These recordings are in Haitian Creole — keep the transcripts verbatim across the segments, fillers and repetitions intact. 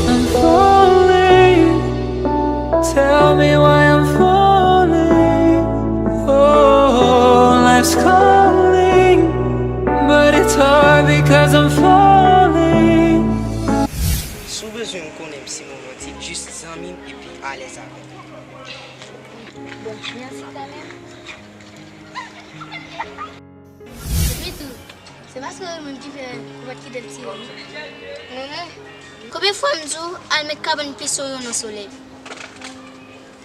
I'm falling. Tell me why I'm falling. Oh, life's calling, but it's hard because I'm falling. Si w bezwen m konnen m si mwen manti, jis zanmi m epi alèz avè m. Bon, mèsi kanmenm. Epi tou, se paske ou menm ki fè ou pa t kite l tire m. Mwen menm, konbyen fwa m di w al met kabann pye sou yo nan solèy?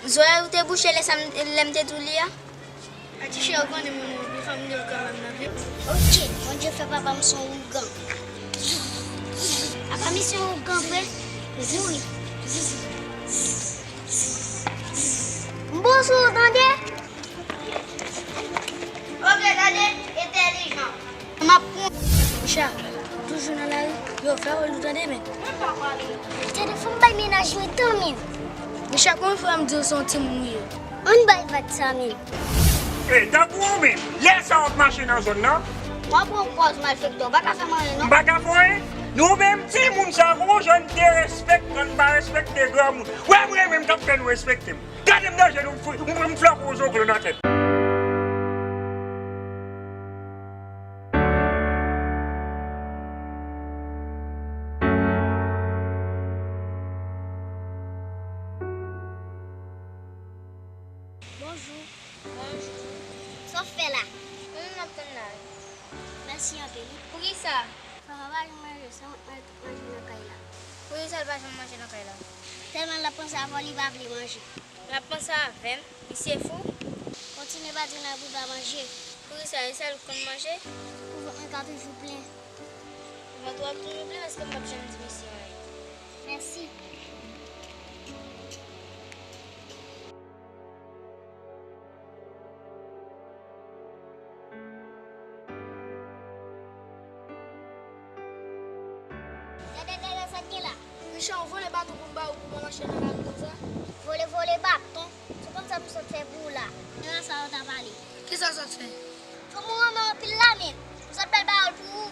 Zòrèy ou te bouche lè sa m, lè m te di w li a? Atiche, ou konnen mwen, mwen, mwen, fanm de ou kanmenm nan vi. Ok, Bondye fè papa m se yon ougan. Papa m se yon ougan vre. Wi. M bon sou ou, tande? Ok, tande, entèlijan. M ap pran. Micha, toujou nan lari, yo fè wòl ou tande, men. Tande, fò m bay mennaj mwen tan, men. Micha, konbyen fwa m di w se yon timoun ou ye? Ann bay vag sa, men. Ey, tanpri w menm, lè sa w ap mache nan zòn nan? W ap pran pòz malfektè, w pa ka fè m anyen, non. M pa ka fè w anyen? Nou menm timoun sa, gon jan n derespekte, n pa respekte granmoun. Wè mwen menm k ap fè nou respekte m. Gade m nan je nou, m, m, m fè w gwo zonglo nan tèt. Bonjou. Bonjou. Sa w fè la? Yon moun m ap tann la wi. Mèsi anpil. Poukisa? Papa pa jwenn manje, se mwen k manje nan kay la. Poukisa l pa jwenn manje nan kay la? Tèlman l ap panse avè w, li pa vle manje. L ap panse avè m? Misye fou? Kontinye pa di nan bouda manje. Poukisa? E sèl ou k konn manje? Pou vant mwen ka toujou plen. Vant ou ap toujou plen paske m p ap janm di misye anyen. Mèsi. Dèdè, dèdè, sa k gen la? Richard, ou vole baton pou m ba ou pou w pa mache nan lari konsa? Vole, vole baton? Se konn sa m sot fè pou ou la. Se pa sa yo ta pale. Kisa w sot fè? Fanm ou renmen anpil la, men. M sot bèl pawòl pou ou.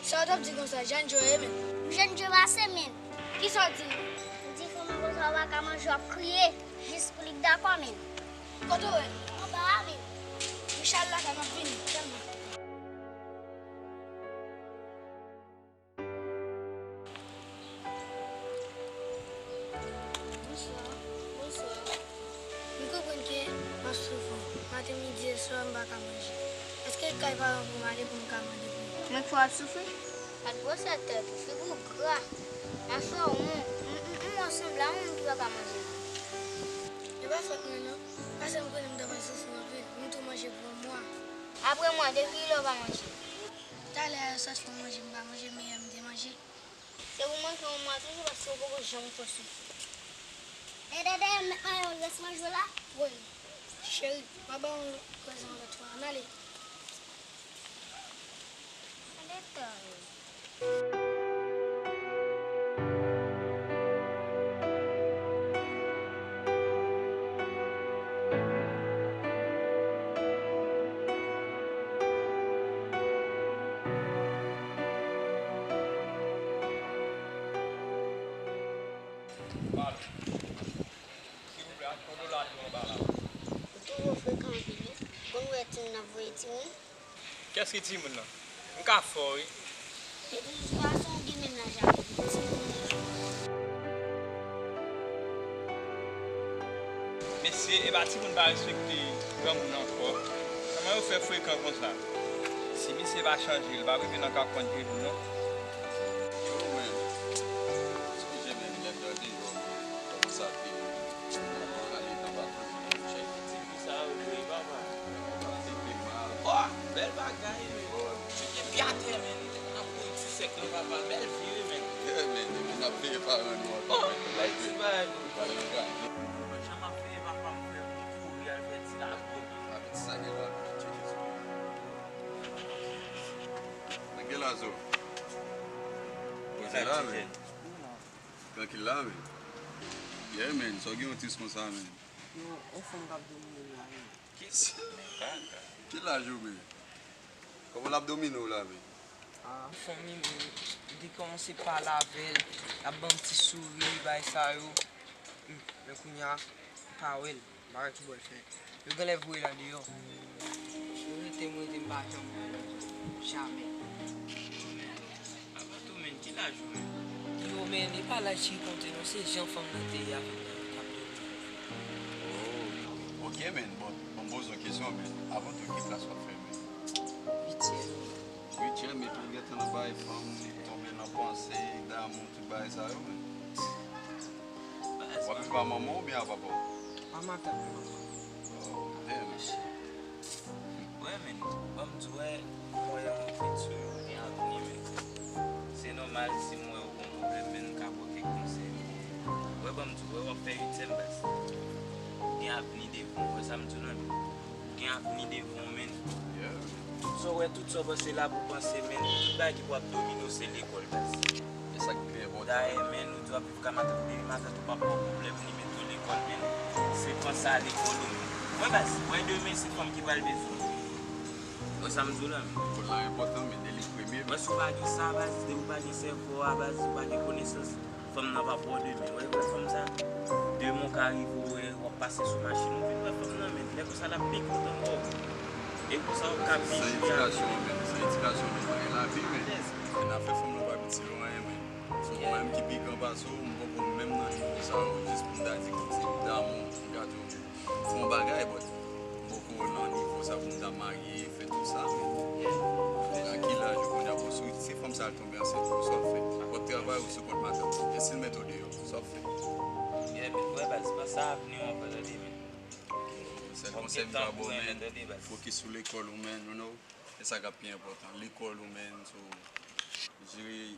Sa w t ap di konsa, jèn Joe ye, men. M jèn Joe pase, men. Kisa w di? M di fanm nan konsa ou pa ka manje, w ap kriye. Jis pou li k dakò, men. Kote w wè l? Anba a, men. Richard la, sa m ap vini. Tann mwen. Bonswa. Bonswa. M konprann ke w ap soufri. Maten, midi e swa, m pa ka manje. Èske kay paran pou m ale pou m ka mande pou ou? Mwen kwè w ap soufri? Pa t gwosè tèt ou, figi w gra. Machè w won. M, m, m wè w sanble a yon moun ki pa ka manje. E pa fòt mwen non. Paske m konnen m ta pral soufri anpil. M tou manje pou yon mwa. Apre mwa, depi kilè w pa manje? Talè a yo sot fè m manje, m pa manje, men yè m te manje. Se pou manje yon mwa toujou paske ou poko janm fè soufri. Dèdè, dèdè, m met mayo rès manje w la. Wi, cheri, m a ba w yon lòt prezan yon lòt fwa. Ann ale. Gade tan yo. Silvouplè, achte yon dola tou anba la. Ou toujou frekan anpil wi. Bon, ou wè timoun ap voye timoun. Kiyès ki timoun nan? M ka fè w wi. De tout fason, ou gen menm laj avè m. Timoun. Mesye, e pa timoun pa respekte granmoun ankò. Kòman yo fè frekan konsa? Si misye pa chanje, li p ap rive nan katreven de jou non. Yo, men, eskize men, lè m tande yo, kòman sa te, kòman ale nan vakansi, monchè. Ti fi sa yo vre, papa. Sa te fè mal. Oh, bèl bagay, men. Ti fi atè, men. Ap kouri ti sèk nan papa. Bèl vi wi, men. Yeah, men, depi n ap veye paran nou ankò, men. Bay ti bagay, non. Bay yon gade. Mwen janm ap Sa men. Trankil la men. Yeah men, sa w gen yon tris konsa men. Yon fanm k ap domine m la men. Ki, men kaka. Ki laj ou men? Kòman l ap domine w la men? Ah, fanmi m, m te kòmanse pale avè l, l ap ban m ti souri, bagay sa yo. Hmm, men kounye a, m pa wè l, m pa wè ki bò l fè. Yo genlè voye l andeyò. Yo rete m rete, m pa janm wè l ankò. Jamè. Avan tou, men, ki laj ou, men? Yo, men, e pa laj ki konte, non, se jan fanm nan te ye avè m nan k ap domine. Oh, ok, men, bon, bon, m poze w kesyon, men, avan tou, ki klas w ap fè, men? Uityèm. Uityèm, epi w gentan nan bay fanm, tonbe nan panse, damou, tout bagay sa yo, men. W ap viv a manman w oubyen a papa w? A matant mwen. Oh, damn. Wè, men, ban m di w, wè, m wè yon pit sou yo gen avni, men. Se nòmal si m wè w gon pwoblèm, men, m ka ba w kèk konsèy. Wè, ban m di w, wè, w ap fè uityèm baz. Gen avni devan w, wè sa m di w la, men. Gen avni devan w, men. Yeah. Tout sa w wè, tout sa w panse la pou panse, men. Tout bagay ki pou ap domine w, se lekòl, baz. E sa k pi enpòtan. Dayè, men, ou di w ap viv ka matant, depi matant ou pa ba w pwoblèm, li mete w lekòl, men. Se panse a lekòl ou, men. Wè, baz, wè, demen, se fanm ki pral bezwen w. Wè sa m di w la, men. Lekòl la enpòtan, men, de li premye, men. Wè, si w pa gen sa, baz, depi w pa gen sèvo a, baz, ou pa gen konesans, fanm nan pa ba w demen. Wè, wè fanm sa, demen w ka rive, w wè, w ap pase sou machin, ou vin wè fanm nan, men lè konsa l ap pi kontan ankò. E konsa w ka viv. San edikasyon, men, san edikasyon, men, bagay lavi, men. Yes. Men afè fanm nan pa piti lwen, men. So, mwen menm ki pi gran pase w, m poko menm nan nivo sa yo, jis pou m ta di kòmsi m damou, m ka di w, fè yon bagay, but m poko nan nivo sa pou m ta marye, fè tout sa, men. Yeah. A ki laj ou kounye a, bon, si, si fanm sa al tonbe ansent, sa w ap fè? W ap travay ou sou kont matant ou? E si l mete w deyò, sa w ap fè? Yeah, men, wè, baz, panse a avni w avan, tande, men. Sèl konsèy m ka ba w, men, fokis sou lekòl ou, men, you know. E sa k ap pi enpòtan. Lekòl ou, men, so, jere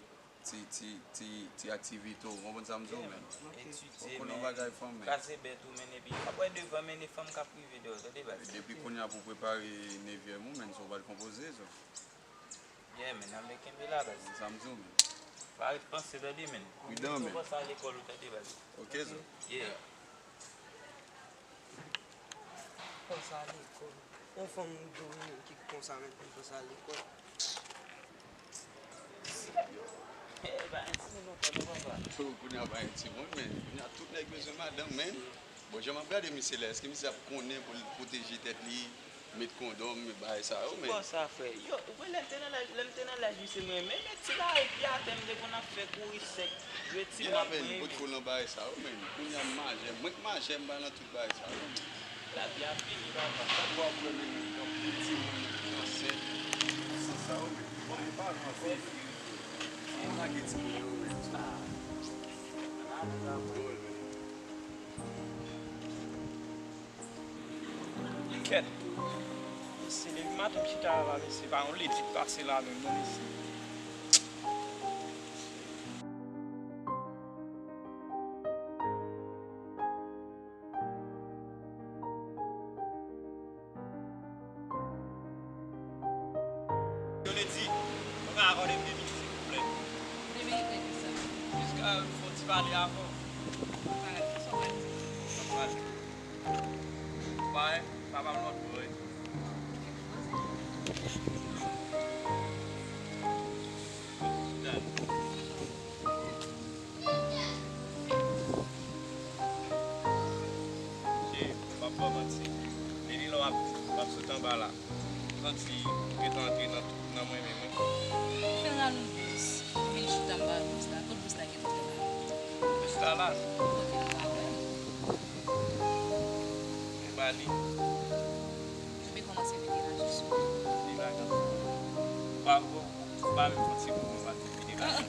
ti, ti, ti, ti aktivite w, w konprann sa m di w, men. Etidye, men. Ou konn yon bagay fanm, men. Kraze bèt ou, men, epi w ap wè devan, men, e fanm k ap rive dèyè w, tande, baz. E depi kounye a pou w prepare nevyèm ou, men, so w pral konpoze, so. Yeah, men, nan men kenbe la, baz. Sa m di w, men. Pa ret panse, tande, men. Pridan, men. Ou panse a lekòl ou, tande, baz. Ok, so. Yeah. Panse a lekòl. Yon fanm domine m ki konsa, men, pou m panse a lekòl. Eh, pa entime lontan non, papa. Kounye a pa entime, men. Kounye a tout nèg bezwen madanm, men. Bon, jan m ap gade misye la, èske misye ap konnen pou l pwoteje tèt li, met kondòm, met bagay sa yo, men. Bon, sa, frè. Yo, ou wè lè m te nan laj, lè m te nan laj misye, mwen, men, men ti bagay pye atè m te konn ap fè kouri sèk. Jwe ti mwen, men, men. Potko nan bagay sa yo, men. Kounye a m majè, mwen k majè, m pa nan tout bagay sa yo, men. Lavi a fini, papa. Sa pou w ap wè, men, yon piti moun ansent, tout sa yo, men. Bon, men pa nan fè. Moun lage timoun yo, men. Ah. Dròl, men. Kèt. Mesye, depi maten m chita la, mesye, pa yon ledi k pase la menm non, mesye. Yo ledi, mwen ka akòde m de minit, silvouplè. De minit nan kisa? Jis ka fè yon ti pale avè w. Pale, kisa w pale? Sa pale. Ou pa wè, papa m lòt bò, wi. Che, m p ap ba w manti. Depi lè w ap, w ap sot anba la, m santi ou gentan antre nan, nan mwen menm, wi. Fè l rale yon bous. Vin chita anba bous la. Kot bous la gentan fè la? Bous la la. Kote l pa wè l? Men ba li. Epi kòmanse mete lajan sou li. Li lajan sou li. Ou pa, ou, ou pa menm fè ti kou konsa, ti vide lajan. Ah,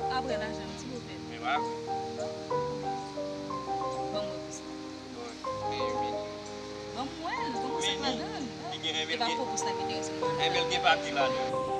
ah. Apre lajan, ti bopè. Men pa vre. Ban m wè pou sa. Bon, men, men. Ban m wè l, ban m wè sa k ladan l. Li gen, e pa gwo pous la ki enterese m. Enben, l gen papi ladan.